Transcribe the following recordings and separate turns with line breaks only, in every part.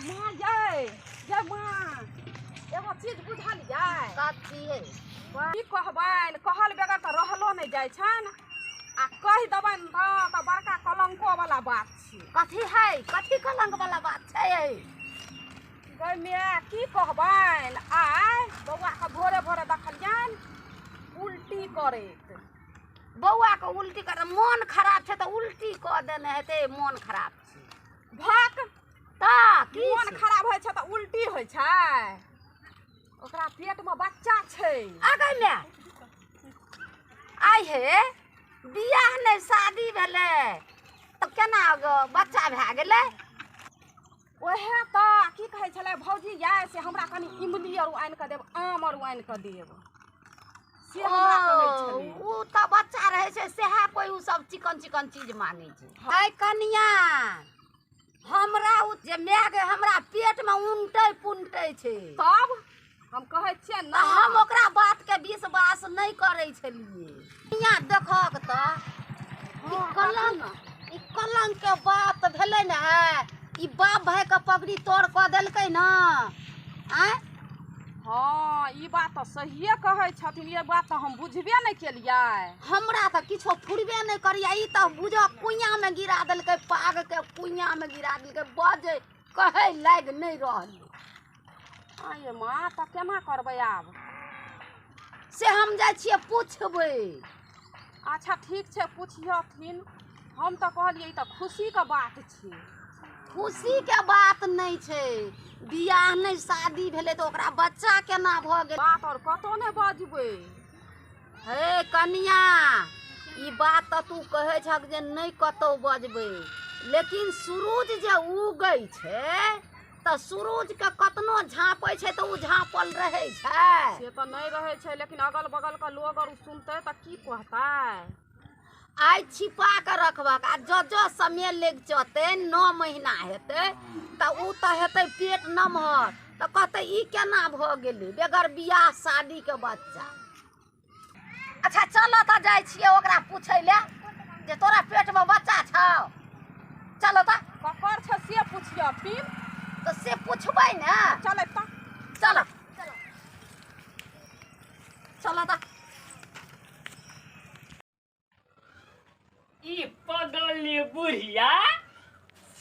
माँ यै, यै माँ, एगो चीज बुझलियै?
कथी है?
की कहबनि, कहल बगैर तऽ रहलो नहि जाइ छनि आ कहि देबनि तऽ बड़का कलंको वाला बात छै।
कथी है? कथी कलंक वाला बात छै?
गै माय, की कहबनि, आइ बौआके भोरे भोरे देखलियनि उल्टी करैत।
बौआके उल्टी कर, मोन खराब छै तऽ उल्टी कऽ देने हेतै, मोन खराब छै।
भक
तऽ की
मोन खराब होइ छै तऽ उल्टी होइ छै? ओकरा पेटमे बच्चा छै।
आगे माय, आइ हे बियाह नहि शादी भेलै तऽ केना बच्चा भए गेलै?
ओएह तऽ की कहै छलै भौजी यै, से हमरा कनि इमली आर आनि कऽ देब, आम आर आनि कऽ देब, से हमरा कहै छलै।
ओ तऽ बच्चा रहै छै सएह कोइ ओ सब चिकन चिकन चीज मांगै छै। है कनिया, हमरा ओ जे माय गे हमरा पेटमे उनटै पुनटै छै।
तब हम कहै छियै ने,
हम ओकरा बातके विश्वास नहि करै छलियै। कनिया देखक तऽ ई कलंक, ई कलंकके बात भेलै ने, ई बाप भाइके पगड़ी तोड़ कऽ देलकै ने। आँय
हँ, ई बात तऽ सहिए कहै छथिन, ई बात तऽ हम बुझबे नहि केलियै।
हमरा तऽ किछो फुरबे नहि करैया, ई तऽ बुझऽ कुइयाँमे गिरा देलकै, पागके कुइयाँमे गिरा देलकै, बजै कहै लागि नहि रहलै।
आँय माँ, तऽ केना करबै आब?
से हम जाइ छियै पुछबै।
अच्छा ठीक छै, पुछियथिन। हम तऽ कहलियै ई तऽ खुशीके बात छै।
खुशीके बात नहि छै, बियाह नहि शादी भेलै तऽ ओकरा बच्चा केना भऽ गेल?
बात आओर कतहु नहि बजबै।
हे कनिया, ई बात तऽ तू कहै छक जे नहि कतहु बजबै, लेकिन सुरुज जे उगै छै तऽ सुरुजके कतनो झाँपै छै तऽ ओ झाँपल रहै छै?
से तऽ नहि रहै छै, लेकिन अगल बगलके लोग आर सुनतै तऽ की कहतै?
आइ छिपा कऽ रखबक आ जँ जँ समय लागि जेतै, 9 महीना हेतै तऽ ओ तऽ हेतै पेट नमहर, तऽ कहतै ई केना भऽ गेलै बगैर बियाह शादीके बच्चा। अच्छा चल तऽ जाइ छियै ओकरा पूछै लए जे तोरा पेटमे बच्चा छौ। चलो तऽ।
ककर छै से पुछियथिन।
तऽ से पुछबै ने।
चलै तऽ।
चल चल तऽ।
ई पगली बुढ़िया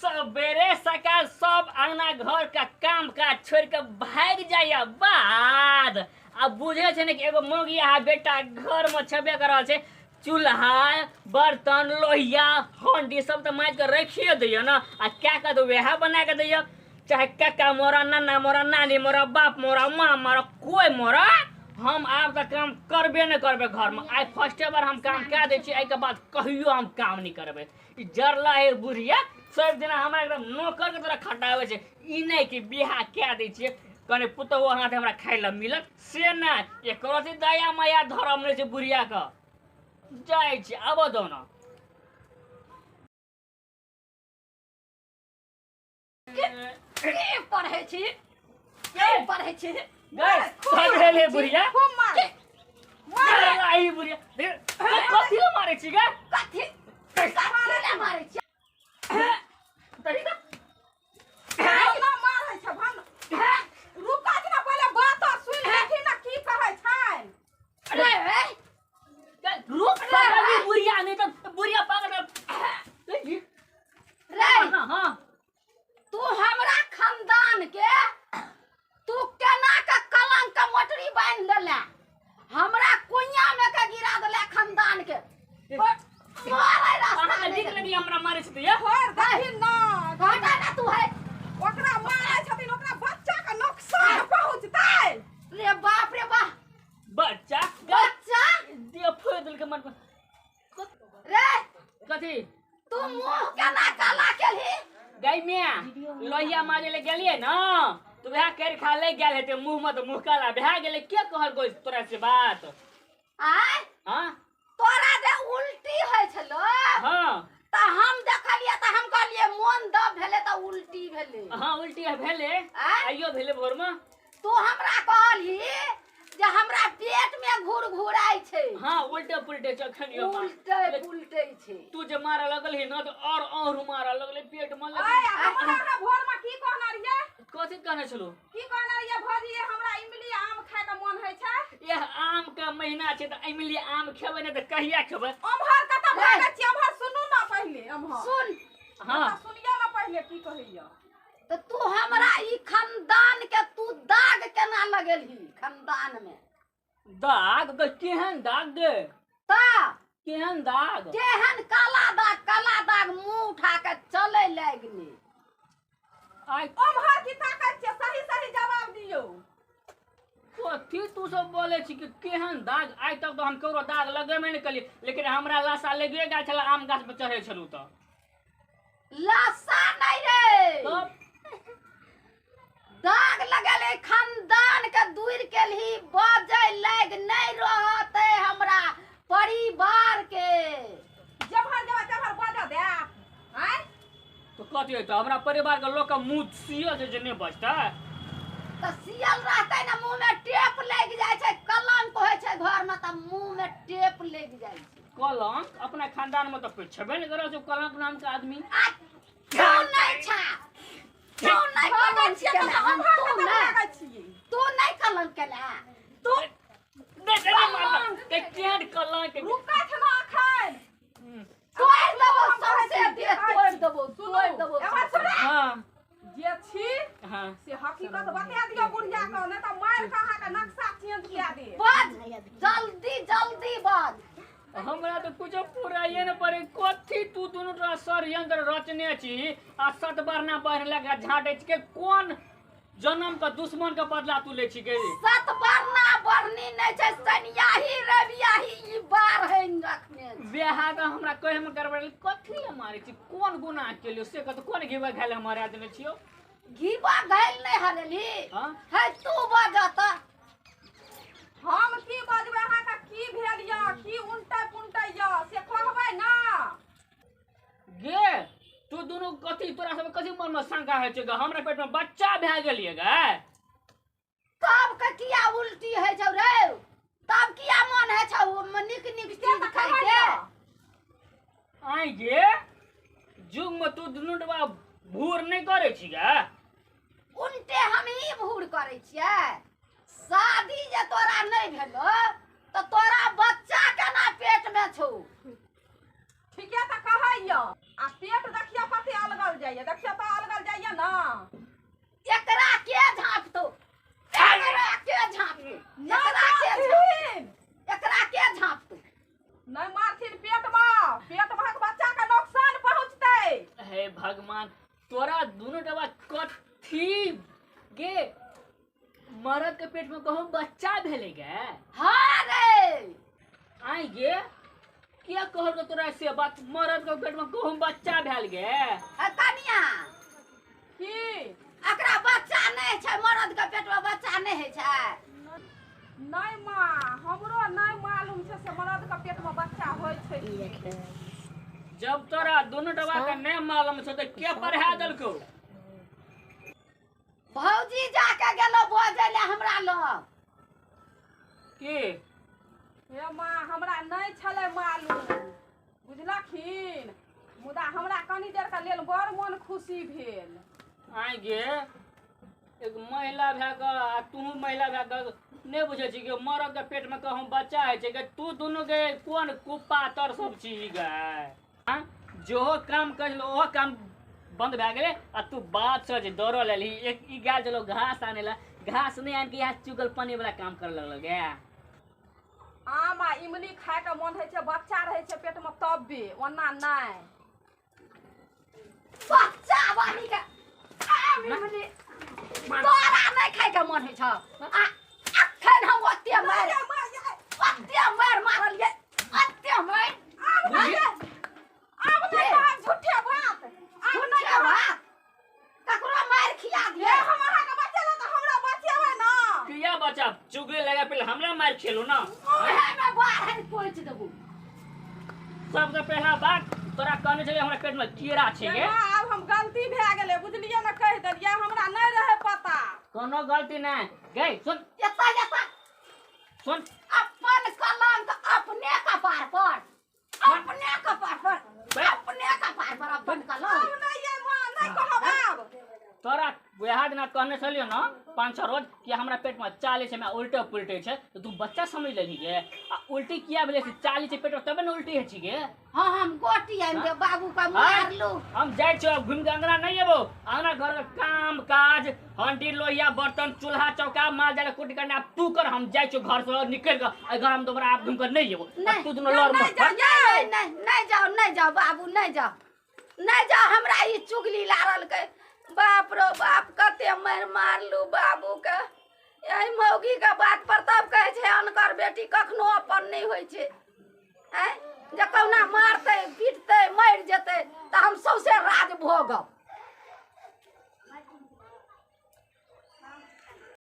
सवेरे सकाल सब अंगना घर का काम काज छोड़ के भागि जाइया बाद आ बुझे छै ने कि एगो मौगी आ बेटा घर में छेबे कर रहल छै, चूल्हा बर्तन लोहिया हंडी सब तऽ माजि के रखिए दैया ने, आ क्या कऽ तऽ वएह बना के दैया, चाहे काका मोरा, नाना मोरा, नानी मोरा, बाप मोरा, माँ मोरा, कोई मोरा, हम आब तऽ काम करबे नहि करबै घरमे। आइ फर्स्टे बार हम काम कए दै छी, एहिके बाद कहियो हम काम नहि करबै। ई जरला है बुढ़िया सब दिना हमरा एकदम नौकरके तरह खटाबै छै। ई नहि कि बियाह कए दै छियै कनि पुतहु हाथ हमरा खाइ लए मिलत, से नहि, एकरो अथी दया माया धर्म नहि छै बुढ़ियाके। जाइ छी, आबऽ दौ ने।
के पढ़ै छी, के पढ़ै छी?
गै, भेलै बुढ़िया?
खूब मारे।
आई बुढ़िया कथी लए मारै छी गे?
कथी कथी लए मारै छी?
तही तऽ
ना मारै छै भन, रुका ने, पहिले बात सुनि लेथिन ने की कहै छनि।
रे
रुक पागल बुढ़िया, नहीं तो बुढ़िया पागल
रे।
हाँ,
तू हमरा खानदान के तू केना के कलंक के मोटरी बान्हि देले, हमरा कुइयां में के गिरा देले खानदान के। मारै रास्ता
अहाँके नीक लगी हमरा मारै छै तऽ
छोड़ दही ना,
हटा ना तू है।
ओकरा मारै छथिन, ओकरा बच्चा के नुकसान पहुँचतै।
रे बाप रे बाप,
बच्चा
बच्चा
दे फोड़ देलकै मन पर।
रे
कथी?
तू मुंह केना काला केलही?
गै मिया, लोहिया माजे ले गेलियै ने तऽ वएह करि खा ले गेल हेतै मुँह मे, तऽ मुँह काला भए गेलै। के कहल गो तोरा से बात?
आँय
हाँ,
तोरा जे उल्टी होइ छलो
हाँ,
तऽ हम देखलियै तऽ हम कहलियै मोन दब भेलै तऽ उल्टी भेलै।
हाँ, उल्टी भेलै।
आँय?
आइयो भेलै भोर मे।
तू हमरा कहलही जे हमरा पेट में घुर घुराइ छै।
हाँ, उल्टे पुलटे चखन
उल्टे पुलटे छै।
तू जे मारऽ लगलही ने तऽ और और मारऽ लगलै पेट मे।
आइ हमरा अहाँ भोर मे की कहने रहियै?
कहने छलू?
की कहने रहियै भौजी, हमरा इमली आम खाय के मोन होइ छै।
यह आम के महीना छै तऽ इमली आम खेबै ने तऽ कहिया खेबै?
ओम्हर कतऽ भागै छियै? ओम्हर सुनू ने पहिले, ओम्हर
सुन।
हाँ
सुनियौ ने पहिले की कहैया।
तऽ तू हमरा ई खानदान के तू दाग केना लगेलही खानदान में?
दाग गे? केहन दाग गे?
तऽ
केहन दाग?
केहन काला दाग, काला दाग मुंह उठा के चले लगनी।
आइ
ओम्हर की ताकै छियै? सही सही जवाब दियौ।
कथी तू सब बोले छी कि केहन दाग? आइ तक तऽ हम ककरो दाग लगेबे नहि केलियै, लेकिन हमरा लाशा लगिए गेल छलै आम गाछ पर चढ़ै छलहुँ तऽ।
लाशा नहीं रे,
तब
दाग लगेले खानदान के दूर केलही, बजै लाग नहीं रहते हमरा परिवार के।
जेम्हर जेबै तेम्हर बजऽ देब आँय?
तो कथी हेतै? हमरा परिवार के लोक के मुँह सियल छै जे नहि बजतै?
तऽ सियल रहतै ने, मुँह में टेप लागि जाइ छै, कलंक होइ छै घर में तऽ मुँह में टेप लागि जाइ छै।
कलंक अपना खानदान में तऽ कोइ छेबे नहि करै छै कलंक नाम के आदमी।
आ तू नहीं छा, तू नहीं
भागै
कलंक
छियै तऽ
केला,
ओम्हर
तू
कतऽ
नहीं,
भागै छियै?
तू नहीं कलंक केला, तू
नहि, नहि, मारल। ते केहन कलंक?
रुकै छै ने अखन।
तोड़ि देबो
हम कहै
सौंसे
छी,
देह तोड़ि देबो,
सुनू,
तोड़ि देबो।
एम्हर सुनू।
हाँ
जे छी
हाँ
से हकीकत बता दियौ बुढ़िया के, नहि तऽ मारि कऽ अहाँके नक्शा चेंज कए देत।
बाज जल्दी जल्दी बाज।
हमरा तऽ कुछो पुराइए ने पड़े। कथी तू दुनू तोरा षड्यंत्र रचने छी आ सतबरना बहन लगा झाँटै छी के कोन जन्म के दुश्मन के बदला तू लै छी के?
सतबरना बरनी नहि छै, शनियाही रवियाही ई बार है रखने छै।
बियाह तऽ हमरा कहे में गड़बड़। कथी ले मारै छी? कोन गुनाह केलियो से कह? कोन घीबा घायल हम हरा देने छियो?
घीबा घायल नहि हरेलही।
हाँ?
है तू बजत।
हम की बजबै? अहाँके की भेल यऽ, की उनटै पुनटै यऽ से कहबै ने।
गे तू दुनू कथी तोरा सब कथी मन में शंका होइ छै गे? हमरा पेट में बच्चा भए गेलियै गे?
तब के किया उल्टी होइ छौ रे? तब किया मन होइ छौ नीक नीक
से
चीज
तऽ
खाइके?
कहैया।
आइ गे जुग में तू दुनू डबा भूर नहि करै छी गे?
उल्टे हम ही भूर करै छियै। शादी जे तोरा नहि भेलो तऽ तोरा बच्चा केना पेट में छौ?
ठीके तऽ कहैया। आ पेट देखियौ कते अलगल जाइया, देखियौ तऽ अलगल जाइया ने।
एकरा के झाँपतौ? एकरा के झाँपतौ? एकरा के झाँपतौ?
मारथिन।
एकरा के झाँपतौ?
नहि मारथिन पेटमे, पेट महक बच्चा के नुकसान पहुँचतै।
हे भगवान, तोरा दुनू डबा कथी गे? मरद के पेट में कहूँ बच्चा भेलै गे?
हाँ रे।
आइ गे किया कहल तोरा से बात, मरद के पेट में कहूँ बच्चा भेल गे?
है कनिया
की
एकरा बच्चा नहि छै? मरद के पेट में बच्चा नहि होइ छै?
नहि माँ, हमरो नहि मालूम छै से मरद के पेट में बच्चा होइ छै की।
जब तोरा दुनू डबा के नहि मालूम छौ तऽ के पढ़ा देलकौ?
भौजी जाके गेलो बजै ले हमरा लग।
की
हे माँ, हमरा नहि छलै मालूम बुझलखिन, मुदा हमरा कनी देर के लेल बड़ मोन खुशी भेल।
आइ गे एक महिला भए कऽ आ तूहू महिला भए कऽ नहि बुझै छी कि मरद के पेट में कहूँ बच्चा होइ छै गे? तू दुनू के कोन कुपातर सब छी गे? आँ? जेहो काम करै छलौ ओहो काम बंद भए गेलै आ तू बात से जे दौड़ल एलही। एक ई गेल छलौ घास आनै लए, घास नहि आनि कऽ इएह चुगल पानी वाला काम करऽ लगल गे।
आम आ इमली खाय के मोन होइ छै बच्चा रहै छै पेट में तबे, ओना नहि।
बच्चा वाली के आम इमली तोरा नहि खाय के मन होइ छौ? आ अखन हम ओते मारि ओते मारि मारलियै, ओते मारि।
आब नहि, आब नहि कहब झूठे बात, आब नहि
झूठे
कहब।
बात ककरो मारि खिया
हे
दिए।
हम अहाँके बचेलहुँ तऽ हमरा बचेबै ने?
किया बच्चा चुगली लगा पहिले हमरा मारि खेलू ने।
मुँहे में बाढ़नि पोछि देबो।
सबसे पहला बात तोरा कहने छलियै हमरा पेट में कीड़ा छै गे।
माँ, आब हम गलती भए गेलै बुझलियै ने, कहि देलियै, हमरा नहि रहै पता।
कोनो गलती नहि गई, सुन।
एतऽ एतऽ
सुन।
अपन कलंक अपने कपार पर, अपने कपार पर, अपने कपार पर अपन कलंक।
आब नहि ये माँ, नहि कहब आब।
तोरा वएह दिना कहने छलियौ ने 5-6 रोज कि हमरा पेटमे चाली छै, हमरा उल्टे पुलटे छै, तऽ तू बच्चा समझ लेलही गे। आ उल्टी किया भेलै से चाली छै पेटमे तबे ने उल्टी होइ छै गे।
हाँ, हम गोटी आनि देब बाबू के, मारलू।
हम जाइ छियौ, घुमि कऽ अंगना नहि एबौ। अंगना घर के काम काज, हंडी लोहिया बर्तन चूल्हा चौका माल जाल कुटी करना आब तू कर। हम जाइ छियौ घर से निकलि कऽ, एहि घर हम दोबारा आब घुमि कऽ नहि एबौ।
नहि,
तू दुनू लड़
नहि
मत।
जाउ।
नहीं नहीं नहीं जाओ, नहीं जाओ बाबू, नहीं जाओ, नहीं जाओ। हमरा ई चुगली लारलकै, बाप रो बाप, कते मारि मारलू बाबू के एहि मौगी के बात पर। तब कहै छै अनकर बेटी कखनो अपन नहि होइ छै। आँय, जे कहुना मारतै पीटतै मरि जेतै तऽ हम सौंसे राज भोगब।